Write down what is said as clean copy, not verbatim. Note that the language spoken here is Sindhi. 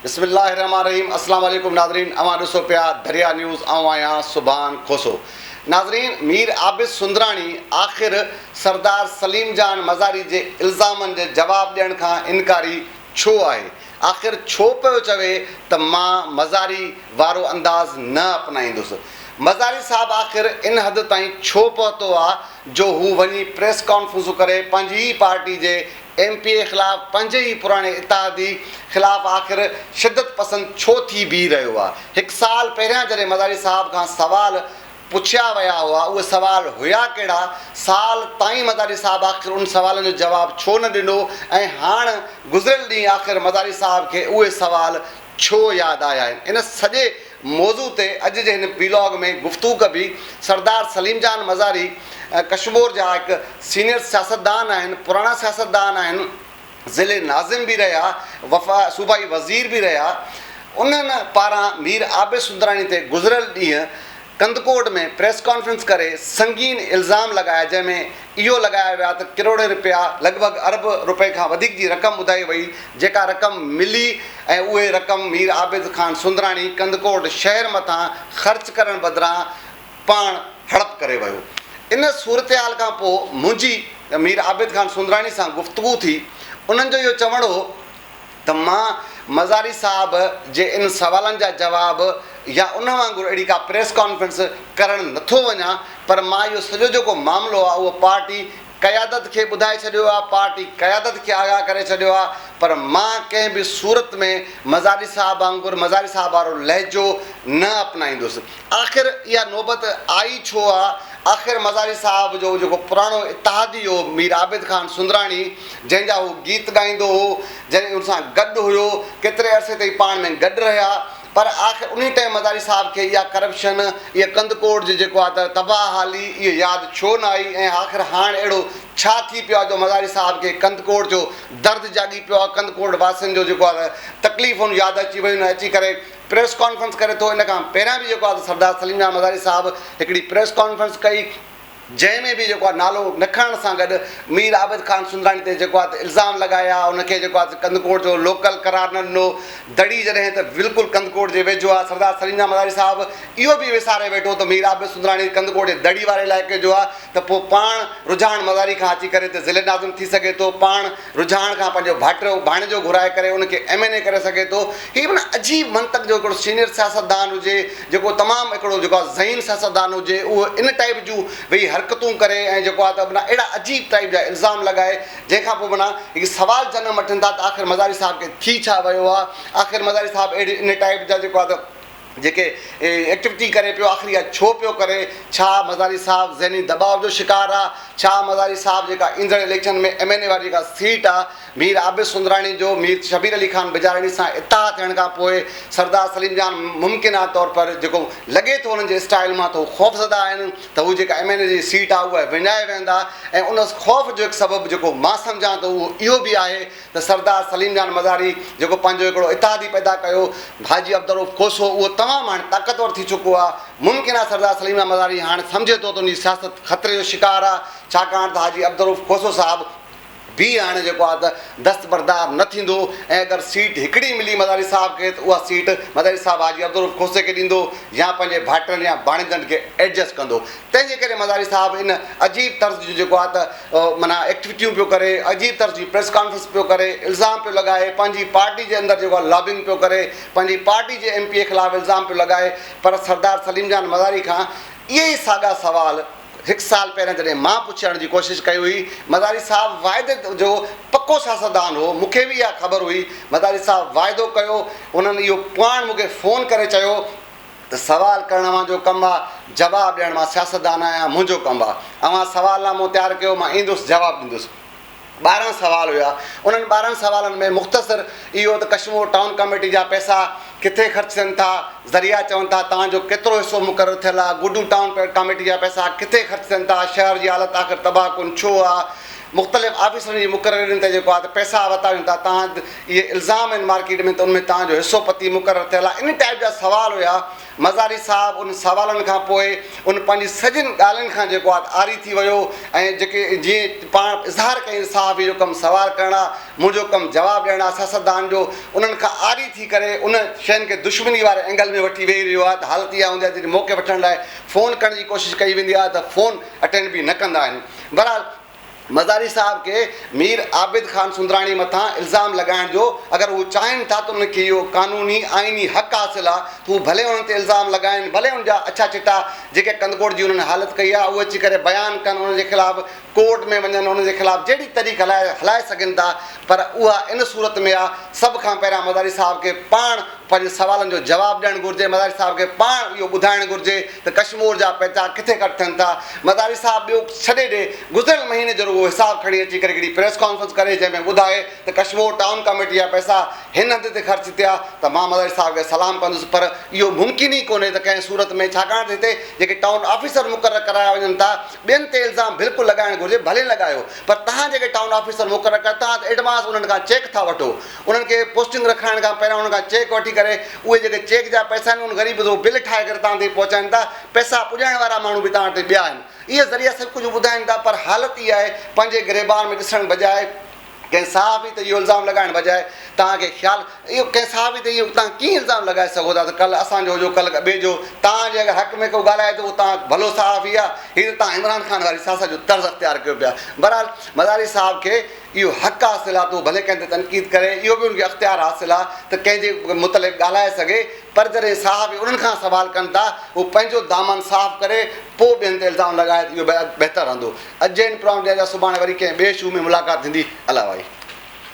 بسم الله الرحمٰن الرحيم اسلام عليڪم ناظرين اوهان ڏسو پيا دريا نيوز آئون آهيان سبحان کوسو ناظرين مير عابد سندراڻي آخر سردار سليم جان مزاري جي الزامن جي جواب ڏيڻ کان انڪاري ڇو آهي آخر ڇو پيو چوي ته مان مزاري وارو انداز نه اپنائيندس مزاري صاحب آخر ان حد تائين ڇو پهتو آ جو هو وڃي پريس ڪانفرنسون ڪري پنهنجي ئي پارٽي جي ايم پي اي خلاف پنهنجي ئي پراڻي اتحادي خلاف آخر شدت پسند ڇو ٿي بيهي رهيو آ؟ هڪ سال پهريان جڏهن مزاري صاحب کان سوال پڇيا ويا هئا اهي سوال هيا ڪهڙا؟ سال تائين مزاري صاحب آخر ان سوالن جو جواب ڇو نه ڏنو ۽ هاڻ گذريل ڏينهن آخر مزاري صاحب کي اهي سوال ڇو ياد آيا آهن؟ ان سڄي موضوع تي اڄ جي هن وي لاگ ۾ گفتگو ڪبي. سردار سليم جان مزاري ڪشمور جا هڪ سينيئر سياستدان آهن، پراڻا سياستدان آهن، ضلعي ناظم به رهيا، وفا صوبائي وزير به رهيا. انهن پاران مير عابد سندراڻي تي گذريل ڏينهن ڪنڌڪوٽ ۾ پريس ڪانفرنس ڪري سنگين الزام لڳايا جنهن ۾ اهو لڳايا ويا ته ڪروڙين رپيا لڳ ڀڳ ارب رپين کان وڌيڪ جي رقم ٻڌائي وئي جيڪا رقم ملي ۽ اهي رقم مير عابد خان سندراڻي ڪنڌڪوٽ شهر مٿان خرچ ڪرڻ بدران پاڻ هڙپ ڪري ويو ان صورتحال کان پوء منهنجي مير عابد خان سندراڻي سان گفتگو ٿي انهن جو اهو چوڻ هو ته مان مزاري صاحب جي ان سوالن جا جواب يا ان وانگر اهڙي ڪا پريس ڪانفرنس ڪرڻ نه ٿو وڃان پر مان اهو سڄو جيڪو معاملو آهي اهو پارٽي قيادت کي ٻڌائي ڇڏيو آهي، پارٽي قيادت کي آگاهه ڪري ڇڏيو آهي پر مان ڪنهن به صورت ۾ مزاري صاحب وانگر مزاري صاحب وارو لهجو نه اپنائيندس. آخر اها نوبت آئي ڇو آ؟ آخر مزاري صاحب جو جيڪو پراڻو اتحادي هو مير عابد خان سندراڻي جنهن جا هو گيت ڳائيندو هو جڏهن ان سان گڏ هيو ڪيتري عرصي تائين پاڻ ۾ گڏ رهيا پر آخر انهي ٽائيم مزاري صاحب کي اها ڪرپشن اها ڪنڌڪوٽ جي جيڪو آ ته تباهه حالي اهي ياد ڇو نه آئي ۽ آخر هاڻ اهڙو ڇا ٿي پيو آ جو مزاري صاحب کي ڪنڌڪوٽ جو درد جاڳي پيو آ ڪنڌڪوٽ واسين جو جيڪو آ ته تڪليفون ياد اچي ويون اچي ڪري پريس ڪانفرنس ڪري ٿو ان کان پهريان به جيڪو آهي سردار سليم جان مزاري صاحب هڪڙي پريس ڪانفرنس ڪئي جنهن ۾ به جيڪو آهي نالو نه کڻڻ سان گڏ مير عابد خان سندراڻي تي جيڪو آهي الزام لڳايا ان کي جيڪو آهي ڪنڌڪوٽ جو لوڪل قرار نه ڏنو دڙي جڏهن ته بلڪل ڪنڌڪوٽ جي ويجهو آهي سردار سليم جان مزاري صاحب اهو به وساري ويٺو ته مير عابد سندراڻي ڪنڌڪوٽ جي دڙي واري علائقي جو آهي ته پوء پاڻ رجحان مزاري کان اچي ڪري ته ضلعي ناظم ٿي سگهي ٿو، پاڻ رجحان کان پنهنجو ڀائٽيو ڀاڻيجو گهرائي ڪري ان کي ايم اين اي ڪري سگهي ٿو. هي معنيٰ عجيب منطق جو هڪڙو سينيئر سياستدان هجي، جيڪو تمام هڪڙو جيڪو آهي ذهين سياستدان هجي، اهو ان ٽائيپ جون ويهي حرڪتون ڪري ۽ جيڪو آهي ته معنيٰ اهڙا عجيب ٽائيپ جا الزام لڳائي، جنهن کان پوء معنيٰ هڪ سوال جنم وٺن ٿا ته آخر مزاري صاحب کي ٿي ڇا ويو آهي؟ آخر مزاري صاحب اهڙي ان ٽائيپ جا جيڪو آهي ته. جيڪي ايڪٽيوٽي ڪري پيو آخر اها ڇو پيو ڪري ڇا مزاري صاحب ذهني دٻاء جو شڪار آ ڇا مزاري صاحب جيڪا ايندڙ اليڪشن ۾ ايم اين اي واري جيڪا سيٽ آ مير عابد سندراڻي جو مير شبير علي خان بجاراڻي سان اتحاد ٿيڻ کان پوء سردار سليم جان ممڪنه طور پر جيڪو لڳي ٿو انهن جي اسٽائل مان ته هو خوفزده آهن ته هو جيڪا ايم اين اي جي سيٽ آ اها وڃائي ويهندا ۽ ان خوف جو هڪ سبب جيڪو مان سمجهان ٿو اهو اهو به آهي ته سردار سليم جان مزاري جيڪو پنهنجو هڪڙو اتحادي پيدا ڪيو حاجي عبدالرؤف کوسو اهو تمام هاڻي طاقتور ٿي چڪو آهي ممڪن آهي سردار سليم جان مزاري هاڻي سمجهي ٿو ته ان جي سياست خطري جو شڪار آهي ڇاڪاڻ ته حاجي عبدالرؤف کوسو صاحب به هاڻي جيڪو آهي ته دستبردار نه ٿيندو ۽ اگر سيٽ هڪڙي ملي مزاري صاحب کي ته اها سيٽ مزاري صاحب حاجي عبدالرؤف کوسي کي ڏيندو يا پنهنجي ڀائٽن يا ڀاڻيجن کي ايڊجسٽ ڪندو تنهن جي ڪري مزاري صاحب ان عجيب طرز جو جيڪو آهي ته معنيٰ ايڪٽيوٽيون پيو ڪري، عجيب طرز جي پريس ڪانفرنس پيو ڪري، الزام پيو لڳائي، پنهنجي پارٽي جي اندر جيڪو آهي لابنگ پيو ڪري، پنهنجي پارٽي جي ايم پي اي خلاف الزام پيو لڳائي پر سردار سليم جان مزاري کان اهي ئي ساڳا سوال هڪ سال پهريان جڏهن مان پڇڻ جي ڪوشش ڪئي هئي، مزاري صاحب واعدي جو پڪو سياستدان هو، مون کي به اها خبر هئي، مزاري صاحب واعدو ڪيو، انهن اهو پاڻ مون کي فون ڪري چيو ته سوال ڪرڻ اوهان جو ڪم آ، جواب ڏيڻ مان سياستدان آهيان، منهنجو ڪم آ. اوهان سوال نامو تيار ڪيو، مان ايندس جواب ڏيندس. 12 سوال هيا، انهن 12 سوالن ۾ مختصر اهو ته ڪشمور ٽائون ڪميٽي جا پئسا ڪٿي خرچ ٿين ٿا، ذريعا چون ٿا توهان جو ڪيترو حصو مقرر ٿيل آ، گڊو ٽائون ڪميٽي جا پئسا ڪٿي خرچ ٿين ٿا، شهر جي حالت آخر تباهه ڪن ڇو آ، مختلف آفيسرن جي مقررين تي جيڪو آهي ته پئسا ورتا وڃن ٿا توهان اهي الزام آهن مارڪيٽ ۾ ته ان ۾ توهان جو حصو پتي مقرر ٿيل آهي ان ٽائيپ جا سوال هيا مزاري صاحب ان سوالن کان پوء ان پنهنجي سڄين ڳالهين کان جيڪو آهي ته عاري ٿي ويو ۽ جيڪي جيئن پاڻ اظهار ڪيائين صحافي جو ڪم سوال ڪرڻ آهي منهنجو ڪم جواب ڏيڻ آهي سياستدان جو انهن کان عاري ٿي ڪري ان شين کي دشمني واري اينگل ۾ وٺي ويهي رهيو آهي ته حالت اها هوندي آهي جڏهن موقعي وٺڻ لاء فون ڪرڻ جي ڪوشش ڪئي ويندي آهي ته فون اٽينڊ به نه ڪندا آهن بهرحال مزاري صاحب کي مير عابد خان سندراڻي مٿان الزام لڳائڻ جو اگر هو چاهين ٿا ته انهن کي اهو قانوني آئيني حق حاصل آهي ته هو ڀلي انهن تي الزام لڳائين ڀلي ان جا اڇا چٽا جيڪي ڪنڌڪوٽ جي انهن حالت ڪئي آهي اهو اچي ڪري بيان ڪن انهن جي خلاف ڪورٽ ۾ وڃن انهن جي خلاف جهڙي طريق هلائي هلائي سگهن ٿا پر اها ان صورت ۾ آهي سڀ کان پهريان مزاري صاحب کي پاڻ پنهنجي سوالن جو جواب ڏيڻ گهرجي، مزاري صاحب کي پاڻ اهو ٻڌائڻ گهرجي ته ڪشمور جا پئسا ڪٿي خرچ ٿين ٿا، مزاري صاحب ٻيو ڇڏي ڏي، گذريل مهيني جو رڳو حساب کڻي اچي ڪري هڪڙي پريس ڪانفرنس ڪري جنهن ۾ ٻڌائي ته ڪشمور ٽائون ڪميٽي جا پئسا هن هنڌ تي خرچ ٿيا ته مان مزاري صاحب کي سلام ڪندس پر اهو ممڪن ئي ڪونهي ته ڪنهن صورت ۾ ڇاڪاڻ ته هتي جيڪي ٽائون آفيسر مقرر ڪرايا وڃن ٿا ٻين تي الزام بلڪل لڳائڻ گهرجي ڀلي لڳايو پر توهان جيڪي ٽائون آفيسر مقرر ڪيا توهان ته ايڊوانس انهن کان چيڪ ٿا وٺو انهن کي پوسٽنگ رکرائڻ کان پهريان انهن کان چيڪ وٺي ڪري اهي جيڪي چيڪ جا پئسا آهن ان غريب جو بل ٺاهي ڪري توهان تائين پهچائن ٿا پئسا پڄائڻ وارا ماڻهو به توهان وٽ ٻيا آهن اهي ذريعا سڀ ڪجهه ٻڌائن ٿا پر حالت اها آهي پنهنجي گريبان ۾ ڏسڻ بجاء ڪنهن صحافي تي اهو الزام لڳائڻ بجاء توهان کي خيال اهو ڪنهن صحافي تي اهو توهان ڪيئن الزام لڳائي سگهو ٿا ته ڪلهه اسان جو هجو ڪلهه ٻئي جو توهان جي اگر حق ۾ ڪو ڳالهائي ٿو اهو توهان ڀلو صحافي آهي هي ته توهان عمران خان واري سياست جو طرز اختيار ڪيو پيا بهرحال مزاري صاحب کي اهو حق حاصل آهي ته هو ڀلي ڪنهن تي تنقيد ڪري اهو به ان کي اختيار حاصل آهي ته ڪنهن جي متعلق ڳالهائي سگهي پر جڏهن صحافي انهن کان سوال ڪن ٿا هو پنهنجو دامن صاف ڪري پوء ٻين تي الزام لڳائي ته اهو بهتر رهندو. اڄ جي هن پروگرام ڏياري جا سڀاڻي وري ڪنهن ٻئي شو ۾ ملاقات ٿيندي. الله واهي.